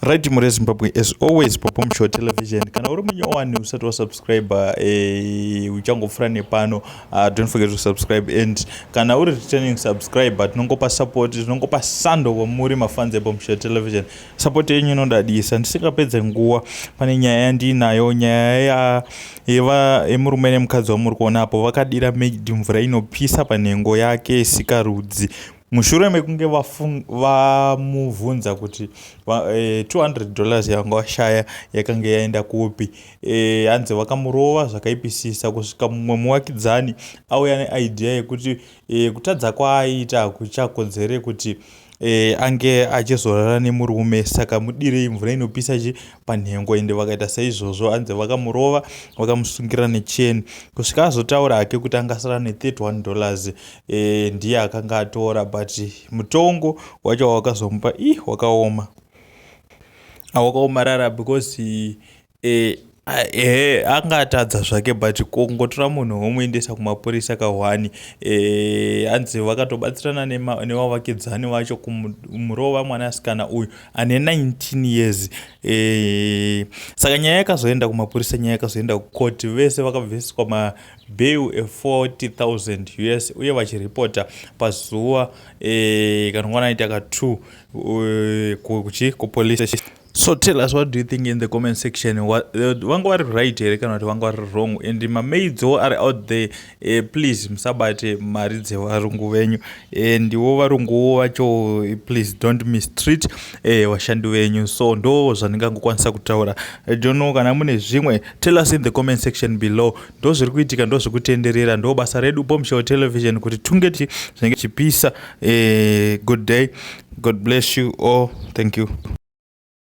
Right, mhuri yeZimbabwe, as always, paPom Show Television. Kana uri munyowani usati wasubscribe, uchangopfuura nepano, don't forget to subscribe. And kana uri returning subscriber, tinongopa support, tinongopa sando kwamuri mafans ePom Show Television. Support yenyu inodadisa. Ndisingapedze nguva, pane nyaya yandiinayo, nyaya yemurume nemukadzi wamuri kuona apo. Vakadira maid mvura inopisa panhengo yake yesikarudzi mushure mekunge vamubvunza kuti $200 yavanga vashaya yakanga yaenda kupi. Hanzi vakamurova zvakaipisisa kusvika mumwe muvakidzani auya neidea yekuti kutadza kwaaiita hakuchakodzere kuti ange achizorara nemurume, saka mudirei mvura inopisa chi panhengo. Ende vakaita saizvozvo. Hanzi vakamurova, vakamusungira necheni kusvika azotaura hake kuti angasara ne$31, ndiye akanga atora. But mutongo wacho wawakazomupa i wakaoma, wakaomarara, because ehe, anga atadza zvake, but kungotora munhu womuendesa kumapurisa ka1. Hanzi vakatobatsirana nevavakidzani vacho kumurova mwanasikana uyu ane 19 years. Saka nyaya yakazoenda kumapurisa, nyaya yakazoenda kukoti, vese vakabviswa mabail e40,000 US uye vachiripota pazuva kanongwana ita ka2 kuchi kupolice. So tell us, what do you think in the comment section? Vanga vari right here kana kuti vanga vari wrong? And mamaidswo ari out there, please musabate mari dzevarungu venyu. Ndiwo varunguwo vacho, please don't mistreat vashandi venyu. So ndo zvandingangokwanisa kutaura. I don't know kana mune zvimwe, tell us in the comment section below. Ndo zviri kuitika, ndo zviri kutenderera, ndo basa redu Bombshell Television kuti tunge zvinenge chipisa. Good day, God bless you all, thank you.